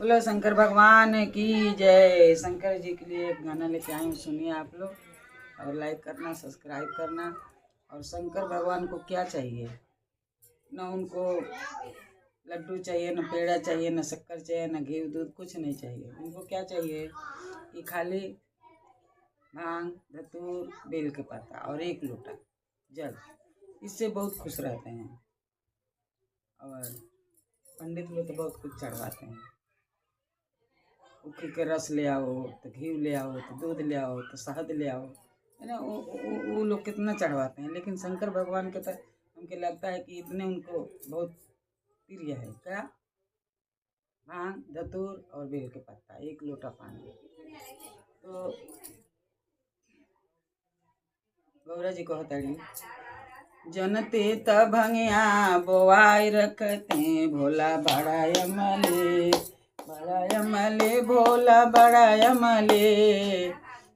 बोलो शंकर भगवान की जय। शंकर जी के लिए एक गाना लेके आए हूँ, सुनिए आप लोग और लाइक करना, सब्सक्राइब करना। और शंकर भगवान को क्या चाहिए? न उनको लड्डू चाहिए, न पेड़ा चाहिए, न शक्कर चाहिए, न घी दूध, कुछ नहीं चाहिए। उनको क्या चाहिए कि खाली भांग, धतूर, बेल के पत्ता और एक लोटा जल, इससे बहुत खुश रहते हैं। और पंडित लोग तो बहुत कुछ चढ़वाते हैं, उखी के रस ले आओ तो घी ले आओ तो दूध ले आओ तो शहद ले आओ, है ना। वो लोग कितना चढ़वाते हैं, लेकिन शंकर भगवान के तो हमको लगता है कि इतने उनको बहुत प्रिय है। क्या? भांग, धतूर और बेल के पत्ता, एक लोटा पानी। तो गौरा जी कहताड़ी, जनते त भंगिया बोआई रखते भोला बड़ा अमले, बड़ा अमले भोला बड़ा अमले।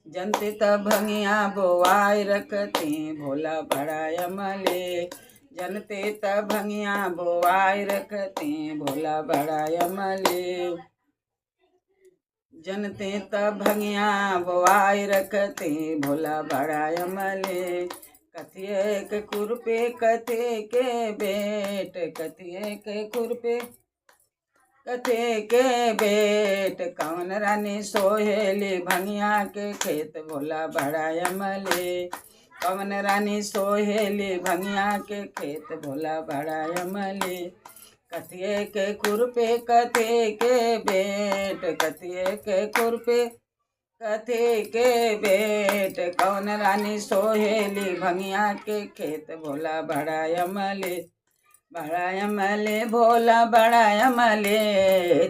जनते त भंगिया बोआई रखते भोला बड़ा अमले, जनते त भंगिया बोआई रखते भोला बड़ा अमले। जनते त भंगिया बोआई रखते भोला बड़ा अमले। कथिए के खुरपे कथे के बेट, कथिए के खुरपे कथे के बेट। कौन रानी सोहेली भंगिया के खेत भोला बड़ा अमले। कौन रानी सोहेली भंगिया के खेत भोला बड़ा अमले। कथिए के खुरपे कथे के बेट, कथिए के खुरपे कथे के बेट। कौन रानी सोहेली भंगिया के खेत भोला बड़ा अमले, बड़ा अमले भोला बड़ा अमले।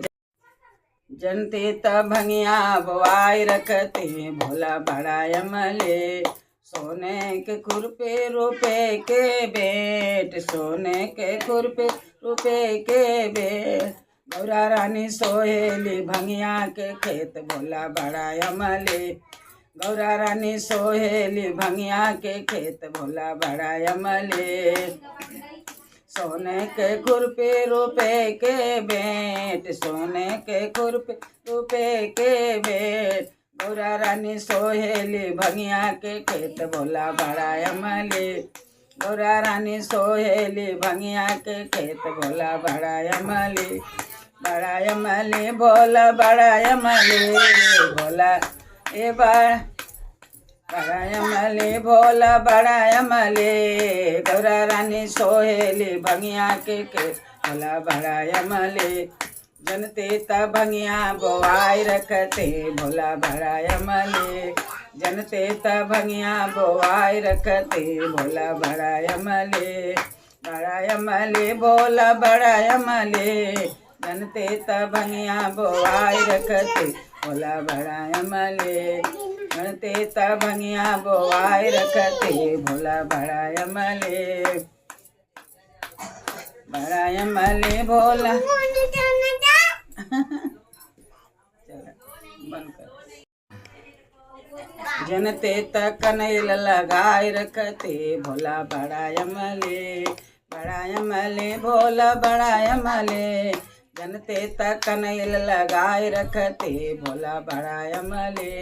जनते त भंगिया बोआई रखते भोला बड़ा अमले। सोने के खुरपे रुपए के बेट, सोने के खुरपे रुपए के बेट। गौरा रानी सोहेली भंगिया के खेत भोला बड़ा अमले। गौरा रानी सोहेली भंगिया के खेत भोला बड़ा अमले। सोने के खुरपे रुपए के बेट, सोने के खुरपे रुपए के बेट। गौरा रानी सोहेली भंगिया के खेत भोला बड़ा अमले। गौरा रानी सोहेली भंगिया के खेत भोला बड़ा अमले, बड़ा अमले भोला बड़ा अमले। भोला ए बड़ा बड़ा अमले भोला बड़ा अमले। गौरा रानी सोहेली भंगिया के खेत भोला बड़ा अमले। जनते त भंगिया बोआई रखते भोला बड़ा अमले। जनते त भंगिया बोआई रखते भोला बड़ा अमले, बड़ा अमले भोला बड़ा अमले। जनते त भंगिया बोआई रखते भोला बड़ा अमले। जनते त भंगिया बोआई रखते भोला बड़ा अमले, बड़ा अमले भोला। चलो बंद कर। जनते त कनैल लगाए रखते भोला बड़ा अमले, बड़ा अमले भोला बड़ा अमले। जनते त कनैल लगाए रखते भोला बड़ा अमले।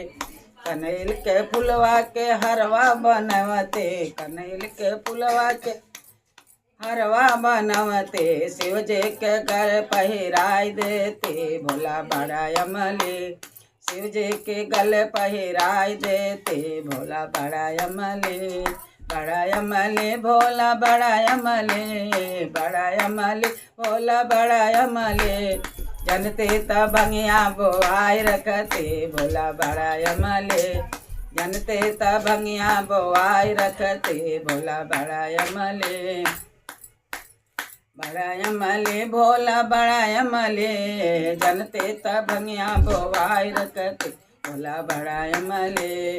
कनैल के फुलवा के हरवा बनवते, कनैल के फुलवा के हरवा बनवते। शिव जी के घर पहिराई देते भोला बड़ा अमले। शिव जी के गल पहिराई देते भोला बड़ा अमले, बड़ा अमले भोला बड़ा अमले, बड़ा अमले भोला बड़ा अमले। जनते त भंगिया बोआई रखते भोला बड़ा अमले। जनते त भंगिया बोआई रखते भोला बड़ा अमले, बड़ा अमले भोला बड़ा अमले। जनते त भंगिया बोआई रखते भोला बड़ा अमले।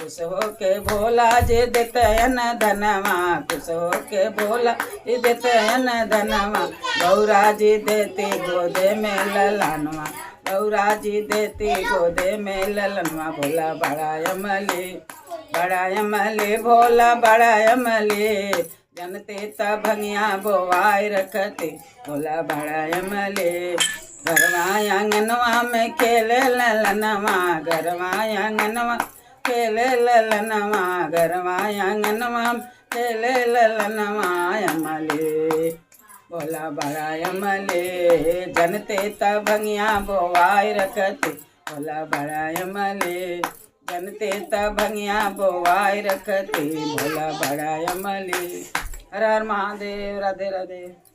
खुश होके भोला जे देतन धनवा, खुश होके भोला जे देतन धनवा। गौरा जी देती गोदे में ललनवा, गौरा जी देती गोदे में ललनवा। भोला बड़ा अमले, बड़ा अमले भोला बड़ा अमले। जनते त भंगिया बोआई रखते भोला बड़ा अमले। घरवा आंगनवा में खेले ललनवा, घरवा आंगनवा खेले ललनवा, घरवा आंगनवा खेले ललनवा अमले। भोला बड़ा अमले, जनते त भंगिया बोवाई रखते। भोला बड़ा अमले, जनते त भंगिया बोवाई रखते। भोला बड़ा अमले। हर हर महादेव, राधे राधे।